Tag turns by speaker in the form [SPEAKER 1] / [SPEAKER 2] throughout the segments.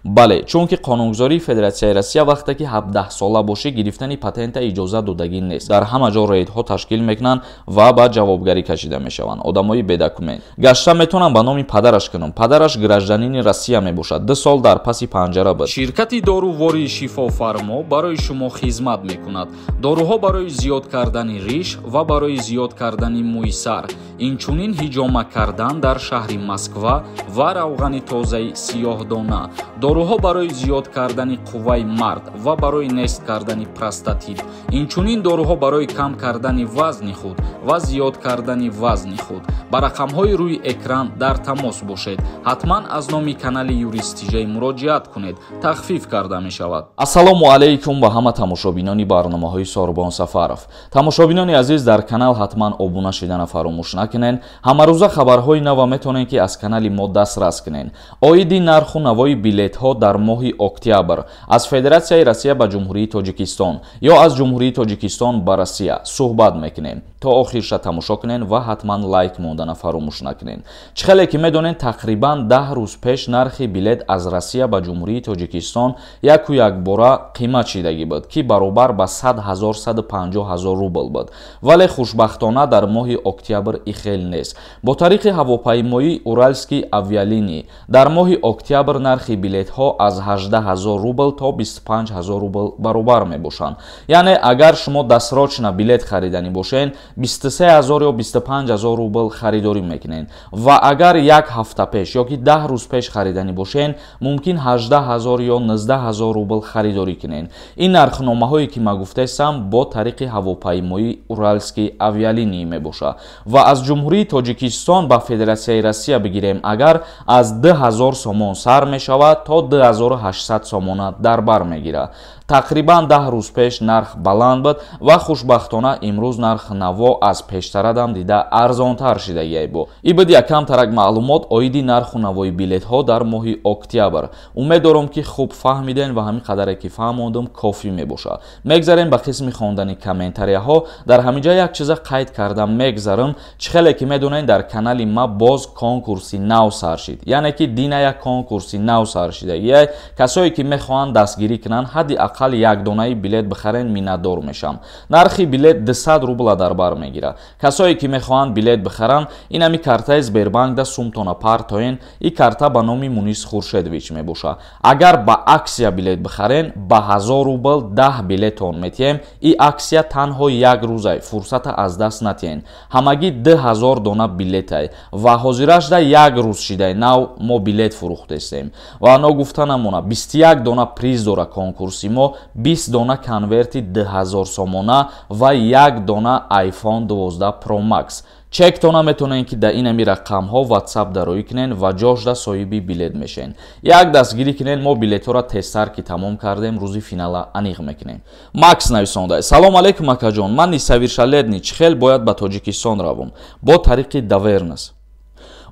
[SPEAKER 1] Бале, чунки қонунгузории Федератсияи Россия вақте ки 17 сола бошӣ, гирифтани патента иҷоза додагӣ нест. Дар ҳама ҷо рейдҳо ташкил мекунанд ва ба ҷавобгарӣ кашида мешаванд одамои бедокумент. Гашта метавонам ба номи падараш кунам. Падараш гражданини Россия мебошад. 2 сол дар паси панҷара буд.
[SPEAKER 2] Ширкати дорувории Шифофармо барои шумо хизмат мекунад. Доруҳо барои зиёд кардани риш ва барои зиёд кардани мӯи сар, инчунин ҳиҷома кардан дар шаҳри Москва ва равғани тозаи сиёҳдона. Доруҳо барои зиёд кардани қувваи мард ва барои нест кардани простатит, инчунин доруҳо барои кам кардани вазни худ ва зиёд кардани вазни худ. Ба рақамҳои рӯи экран дар тамос бошед. Ҳатман аз номи канали Юрист ТЖ муроҷиат кунед, тахфиф карда мешавад.
[SPEAKER 1] Ассалому алайкум ба ҳама тамошобинони барномаҳои Сорбон Сафаров. Тамошобинони азиз, дар канал ҳатман обуна шидана фаромӯш накунед. Ҳамарӯза хабарҳои нава метавонед, ки аз канали мо дастрас кунед. Оиди нарху навои билетҳо дар моҳи октябр аз Федератсияи Россия ба Ҷумҳурии Тоҷикистон ё аз Ҷумҳурии Тоҷикистон ба Россия суҳбат мекунем. То охирша тамошо кунед ва ҳатман лайк мондана фаромӯш накунед. Чӣ хеле ки медонед, тақрибан 10 рӯз пеш нархи билет аз Россия ба Ҷумҳурии Тоҷикистон яку якбора қимат шидагӣ буд, ки баробар ба 100 000 150 000 рубл буд. Вале хушбахтона дар моҳи октябр ихел нест. Бо тариқи ҳавопаймоии Уральский авиалинии дар моҳи октябр нархи билетҳо аз 18 000 рубл то 25 000 рубл баробар мебошанд. Яъне агар шумо дасрочна билет хариданӣ бошед, 23 000 ё 25 000 рубл харидорӣ мекунед ва агар як ҳафта пеш ё ки 10 рӯз пеш хариданӣ бошед, мумкин 18 000 ё 19 000 рубл харидорӣ кунед. Ин нархномаҳое ки ман гуфтаистам, бо тариқи ҳавопаймоии Уральский авиалинии мебошад. Ва аз Ҷумҳурии Тоҷикистон ба Федератсияи Россия бигирем, агар аз 2000 сомон сар мешавад то 2800 сомона дар бар мегирад. Тақрибан 10 рӯз пеш нарх баланд буд ва хушбахтона имрӯз нарх наво аз пештарадам дида арзонтар шидагиай бо. И буд якам тарак маълумот оиди нарху навои билетҳо дар моҳи октябр. Умед дорам, ки хуб фаҳмидем ва ҳамин қадаре ки фаҳмондум, кофӣ мебошад. Мегзарем ба қисми хондани комментарияҳо. Дар ҳамин ҷа як чиза қайд карда мегзарам. Чӣ хеле ки медонед, дар канали ма боз конкурси нав сар шид. Яъне ки дина як конкурси нав сар шидагиай. Касое ки мехоҳанд дастгирӣ кунанд, ҳадди ақал як донаи билет бихарен, миннатдор мешам. Нархи билет 200 рубла дар бар мегирад. Касое ки мехоҳанд билет бихаранд, инами картаи Сбербанкда сумтона партоен. И карта ба номи Мунис Хуршедович мебошад. Агар ба аксия билет бихарен, ба 1000 рубл 10 билетон метиҳем. И аксия танҳо як рӯзай, фурсата аз даст натиҳен. Ҳамагӣ 2000 дона билетай ва ҳозирашда як рӯз шидай нав мо билет фурӯхтестем. Ва ногуфта намона, 21 дона приз дора конкурси мо, 20 дона конверти 2000 сомона ва як дона iPhone 12 Pro Max. Чектона метавонед, ки дар инами рақамҳо WhatsApp дароӣ кунед ва ҷошда соҳиби билет мешавед. Як дастгирӣ кунед, мо билетҳоро тезтар ки тамом кардем, рӯзи финала аниқ мекунем. Макс нависонда: Салом алейкум, акаҷон, ман несовершеннолетний, чӣ хел бояд ба Тоҷикистон равам? Бо тариқи доверенность.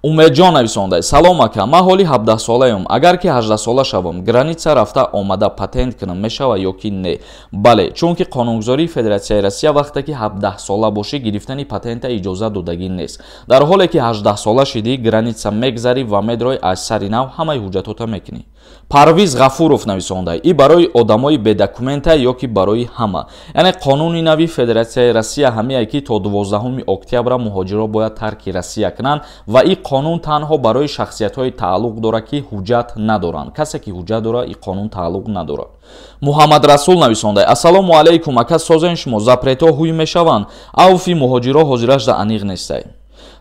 [SPEAKER 1] Умедҷон нависонда: Салом, ака, ман ҳоли 17 солаям. Агар ки 18 сола шавам, граница рафта омада патент кунам мешава ё ки не? Бале, чунки қонунгузории Федератсияи Россия вақте ки 17 сола бошӣ, гирифтани патента иҷоза додагӣ нест. Дар ҳоле ки 18 сола шидӣ, граница мегзарӣ ва медрои, аз сари нав ҳамаи ҳуҷҷатота мекунӣ. Парвиз Ғафуров нависонда: И барои одамои бедокумента ё ки барои ҳама? Яъне қонуни нави Федератсияи Россия ҳамие, ки то 12 октябра муҳоҷиро бояд тарки Россия кунанд ва и қонун танҳо барои шахсиятҳои тааллуқ дорад, ки ҳуҷҷат надоранд. Касе ки ҳуҷҷат дорад, и қонун тааллуқ надорад. Муҳаммад Расул нависонда: Ассалому алайкум, ака, созен шумо? Запретҳо ҳуй мешаванд? Авфи муҳоҷиро ҳозирашда аниқ нестай.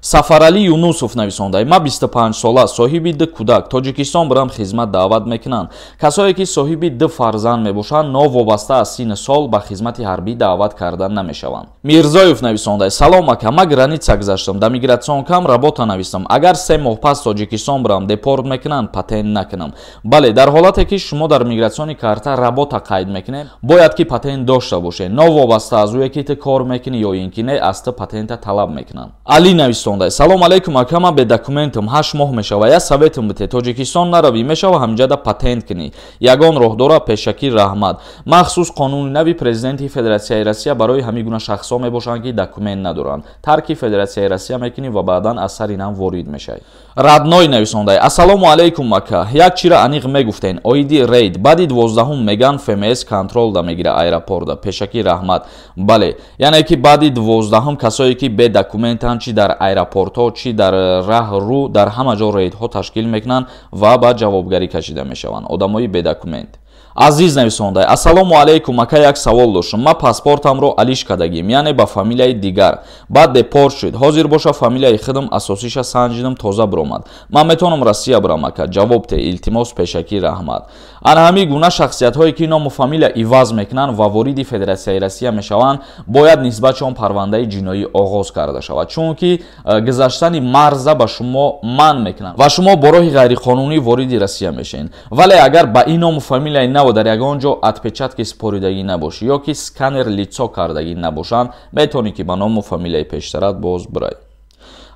[SPEAKER 1] Сафаралӣ Юнусов нависонда: Ман 25 сола, соҳиби 2 кӯдак, Тоҷикистон бирам, хизмат даъват мекунанд? Касое ки соҳиби 2 фарзанд мебошанд, новобаста аз синни сол ба хизмати ҳарбӣ даъват карда намешаванд. Мирзоев нависонда: Салом, ака, ман граница гузаштам, дар миграционкам работа навистам. Агар 3 моҳ пас Тоҷикистон бирам, депорт мекунанд? Патент накунам? Бале, дар ҳолате ки шумо дар миграциони карта работа қайд мекунед, бояд ки патент дошта бошед. Новобаста аз ӯе ки ту кор мекунӣ ё ин ки не, аз ту патента талаб мекунанд. Али нависонда: нависонда: Салом алейкум ака, ман бе документам 8 моҳ мешава, я советам бите, Тоҷикистон наравӣ мешава, ҳамҷада патент кунӣ, ягон роҳ дора? Пешакӣ раҳмат. Махсус қонуни нави президенти Федератсияи Россия барои ҳамин гуна шахсҳо мебошанд, ки документ надоранд. Тарки Федератсияи Россия мекунӣ ва баъдан аз сари нам ворид мешавӣ. Радной нависонда: Ассалому алейкум ака, як чира аниқ мегуфтен оиди рейд баъди 12 меган ФМС контролда мегира аэропорта. Пешакӣ раҳмат. Бале, яъне ки баъди 12 касое ки бе документанд, чи дар аэропортҳо, чи дар раҳ рӯ, дар ҳама ҷо рейдҳо ташкил мекунанд ва ба ҷавобгарӣ кашида мешаванд одамои бедокумент. Азиз нависонда: Ассалому алейкум ака, як савол доштам. Ман паспортамро алиш кардагим, яъне ба фамилияи дигар, баъд депорт шуд. Ҳозир боша фамилияи худам асосиша санҷидам, тоза биромад. Ман метавонам Россия бирам ака? Ҷавоб те, илтимос, пешакӣ раҳмат. Ана ҳамин гуна шахсиятҳое ки ному фамилия иваз мекунанд ва вориди Федератсияи Россия мешаванд, бояд нисбатшон парвандаи ҷиноӣ оғоз карда шавад, чунки гузаштани марза ба шумо манъ мекунанд ва шумо бо роҳи ғайриқонунӣ вориди Россия мешавед. Вале агар ба ин ному фамилияи нав дар ягон ҷо отпечатки споридагӣ набошӣ ё ки сканер лицо кардагӣ набошанд, метавонӣ ки ба ному фамилияи пештарат боз бирай.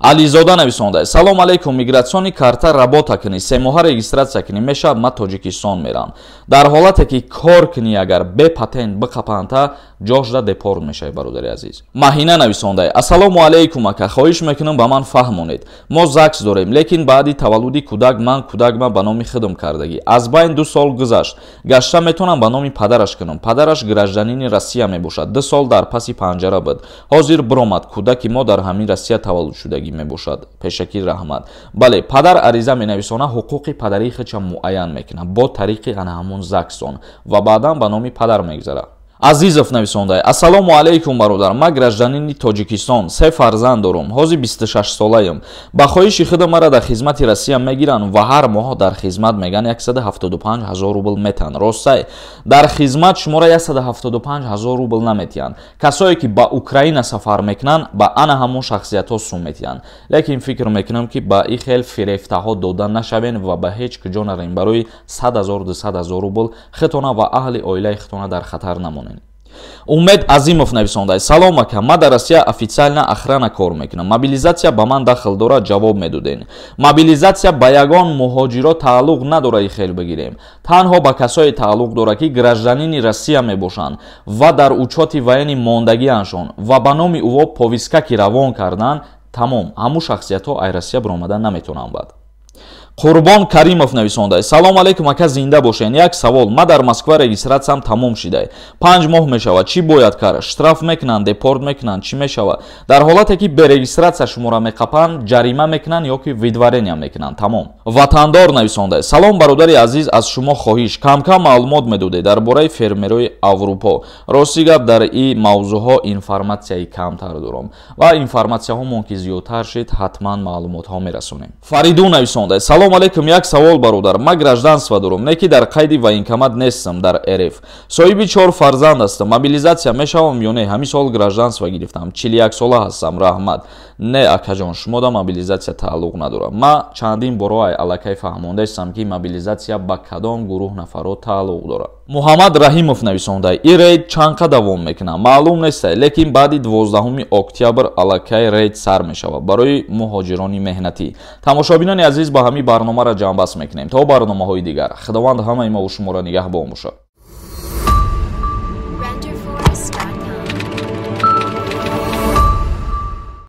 [SPEAKER 1] Ализода нависонда: Салом алейкум, миграционный карта работа кунӣ, 3 моҳа регистрация кунӣ мешавад, ман Тоҷикистон мерам. Дар ҳолате ки кор кунӣ, агар бе патент биқапанта, ҷошда депорт мешавӣ, бародари азиз. Маҳина нависонда: Ассалому алейкум ака, хоҳиш мекунам ба ман фаҳмонед. Мо ЗАГС дорем, лекин баъди таваллуди кӯдак ман кӯдакма ба номи худам кардагӣ. Аз байн 2 сол гузашт. Гашта метавонам ба номи падараш кунам. Падараш гражданини Россия мебошад. 2 сол дар паси панҷара буд. Ҳозир биромад. Кӯдаки мо дар ҳамин Россия таваллуд шудагӣ мебошад. Пешакӣ раҳмат. Бале, падар ариза менависона, ҳуқуқи падарии худша муайян мекунад бо тариқи ана ҳамон ЗАГСон ва баъдан ба номи падар мегузарад. Азизов нависонда: Ассалому алейкум бародар, ман гражданини Тоҷикистон, 3 фарзанд дорам, ҳозир 26 солаям. Ба хоҳиши худам мара дар хизмати Россия мегиранд ва ҳар моҳ дар хизмат меган 175 000 рубл метан. Ростай, дар хизмат шуморо 175 000 рубл наметиҳанд. Касое ки ба Украина сафар мекунанд, ба ана ҳамон шахсиятҳо сум метиҳанд. Лекин фикр мекунам ки ба ин хел фирефтаҳо дода нашавем ва ба ҳеҷ куҷо наравем. Барои 100 000 200 000 рубл худтона ва аҳли оилаи худтона дар хатар намонед. Умед Азимов нависонда: Салом ака, ман дар Россия официально охрана кор мекунам. Мобилизация ба ман дахл дорад? Ҷавоб медоден. Мобилизация ба ягон муҳоҷиро тааллуқ надорад, хел бигирем. Танҳо ба касое тааллуқ дорад, ки гражданини Россия мебошанд ва дар учёти военный мондагианшон ва ба номи ӯво повестка ки равон кардан, тамом, ҳамун шахсиятҳо ай Россия биромадан наметавонанд бад. Қурбон Каримов нависонда: Салом алейкум ака, зинда бошен. Як савол: ман дар Москва регистрациям тамом шида, 5 моҳ мешавад, чӣ бояд кард? Штраф мекунанд, депорт мекунанд, чӣ мешавад? Дар ҳолате ки бе регистрация шуморо меқапанд, ҷарима мекунанд ё ки выдворения мекунанд, тамом. Ватандор нависонда: Салом бародари азиз, аз шумо хоҳиш, кам-кам маълумот медодед дар бораи фермерои Аврупо. Рости гап, дар ин мавзӯъҳо информатсияи камтар дорам ва информатсияҳомон ки зиёдтар шид, ҳатман маълумотҳо мерасонем. Фаридун нависонда: Салом алейкум, як савол бародар, ман гражданство дорам, не ки дар қайди военкомат нестам дар РФ. Соҳиби 4 фарзанд ҳастам, мобилизация мешавам ё не? Ҳамин сол гражданство гирифтам, 41 сола ҳастам, раҳмат. Не акаҷон, шумо да мобилизация тааллуқ надорад. Ман чандин боро аллакай фаҳмондаистам, ки мобилизация ба кадом гурӯҳ нафарот тааллуқ дорад. Муҳаммад Раҳимов нависонда: ин рейд чанд қа давом мекунад? Маълум нест, лекин баъди 12 октябр аллакай рейд сар мешавад барои муҳоҷирони меҳнатӣ. Тамошобинони азиз, ба ҳамин барномаро ҷамъбаст мекунем. То барномаҳои дигар, Худованд ҳамаи мо шуморо нигаҳбон бошад.